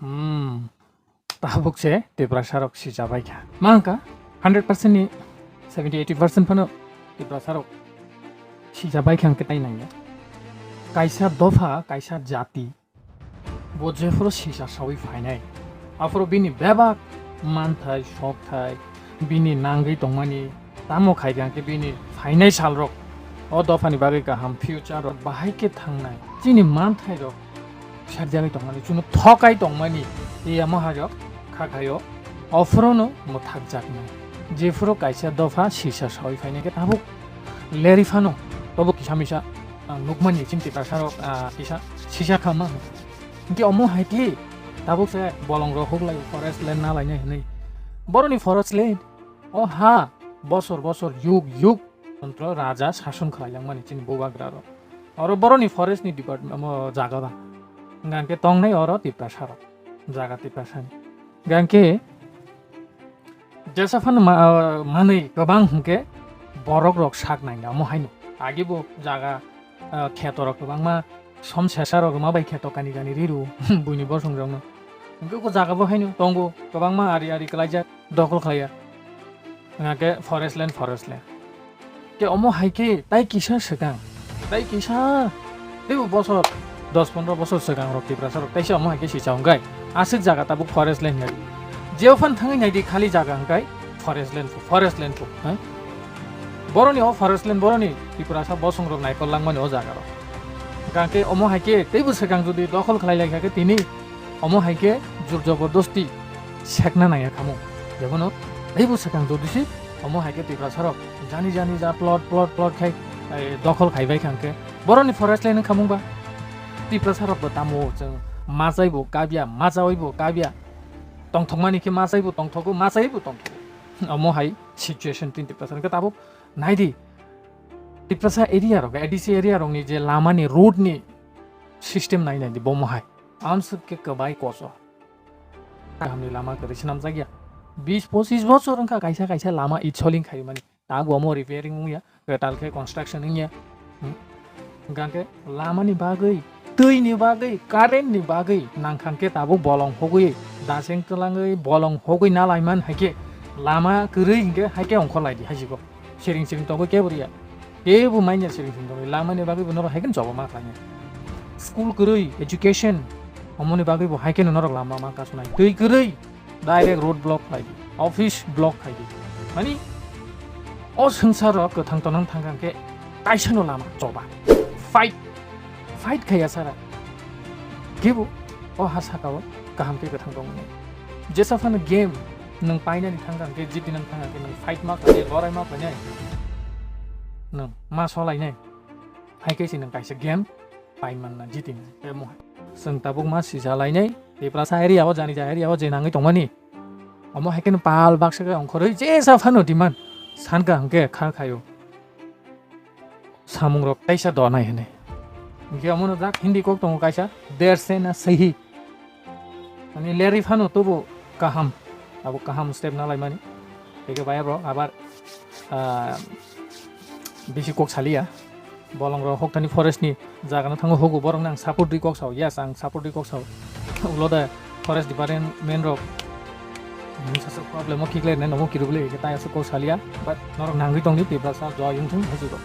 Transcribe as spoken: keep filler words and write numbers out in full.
Hmm. Tabuk se Tiprasa rok sija bai kha. Ma hwnkha hundred percent ni seventy eighty percent phano Tiprasa rok sija bai kha hwnkhe tai nangya. Kaisa dopha, kaisa jati bo jephuru sisa sawi phainai, aphuru bini bebak manthai, sokthai, bini nangwi tongmani tamo khai khe bini phainai salrok o dophani bagwi kaham, future rok bahai khe thangnai. Chini manthairok serjagwi tongmani, chwngno thokai tongmani, tei amo hairok kha khaio, ophurono mwthakjaknai. Jephuru kaisa dopha sisa sawi phainai khe tabuk leri phano, tobo kisa misa, ah, nukmani chini Tiprasarok, ah, kisa sisa kha ma hwnkhe omo hai khe tabuk se bolongrok huklai forest land na lainai hwnwi. Boroni forest land, o ha bosor bosor, yug yug jontro raja sason khlailangmani chini bubagrarok. Oro boroni forest ni department, omo jaga ba. Hwnkhe tongnai oro Tiprasarok, jaga Tiprasani. Hwnkhe jesa phano ma-, manwi kwbang hwnkhe borok rok sak nai amo haino. Agi bo jaga, ah, kheto rok kwbangma som sesa rok rwma bai kheto kani kani riru buini bosong rokno. Hwnkhe o jaga bo haino tongo kwbangma ari ari kwlaijak, dokol khlaiya. Hwnkhe forest land, forest land. Ke omo hai khe tai kisa swkang, tai kisa teibo bosor dos pondro bosor swkang rok Tiprasa rok taisa omo hai khe sisa hwnkhe aswk jaga tabuk forest land hai. Jeo phan thangwi naidi khali jaga hwnkhe forest land pho, forest land pho, ha? Boroni o forest land, boroni Tiprasa bosong rok naikol langmani o jaga rok. Hwnkhe omo hai khe teibo swkang jodi dokhol khlai lai kha khe tini omo hai khe jur jobordosti sekna nangya khamu. Jebono teibo swkang jodi si omo hai khe Tiprasa rok jani jani ja plot plot plot khai, eh, dokhol khai bai kha hwnkhe boroni forest land wngkha mungba. Tiprasa rok bo tamo chwng machai bo kabya, machaui bo kabya. Tongthokmani khe machai bo tongthogo, machai bo tongthogo. Omo hai situation tin Tiprasa hwnkhe tabuk naidi. Tiprasa area rok, A D C area rokni je lamani road ni system nai naidi bomo hai. Amswk khe kwbai koso. Kahamni lama kwrwi swnamjakya. Bis pochis bochor wngkha kaisa kaisa lama itsoling khaimani. Tabuk omo repairing wngya, kwtal khe construction wngya. Hmm. Hwnkhe lamani bagwi, twini bagwi, current ni bagwi nangkha khe tabuk bolong hogwi, daseng twlangwi bolong hogwi nalaiman hai khe lama kwrwi hwnkhe hai khe ongkhor laidi hai jigok. Siring siring tongwi kebo riya. Kebo manya siring siring tongwi. Lamani bagwi bo norok hai khe chobo ma khlainai. School kwrwi, education, omoni bagwi bo hai khe norok lama ma kasnai. Twi kwrwi, direct road block khlai di. Office block khai di. Mani, o swngcharo kwthang tonang thang khe kaisa no lama choba. Fight. Fight khaiya sara. Kebo o ha saka o kaham khe kwthang tongmani. Jesa phano game nwng painani thang khe, jitinani thang khe, nwng fight ma khlai, lorai ma khlainai. Nwng ma solainai. Hai khe se nwng kaisa game pai manna, jitinai. Emo hai. Chwng tabuk ma sija lainai, Tiprasa area o, jani ja area o je nangwi tongmani. Omo hai khe no pal baksa khe ongkhorwi jesa phano demand. Sankha hwnkhe kha khaio. Samung rok kaisa donai hwnwi. Hwnkhe omono jak Hindi kok tongo kaisa, "Deer se na sahi." Ani lerwi phano tobo kaham, abo kaham step nalaimani. Tei khe bayap rok abar, ah, bisi kok saliya. Bolong rok hoktani forest ni jaga no thango hugo, borok no ang support di kok sao. Yes, ang support di kok sao. Ulo da forest department rok. Mungsa sok problem o kiklai nai nomo kirubli ke tai asuk kok saliya. But norok nangwi tongdi Tiprasa joy yung thung hajiro.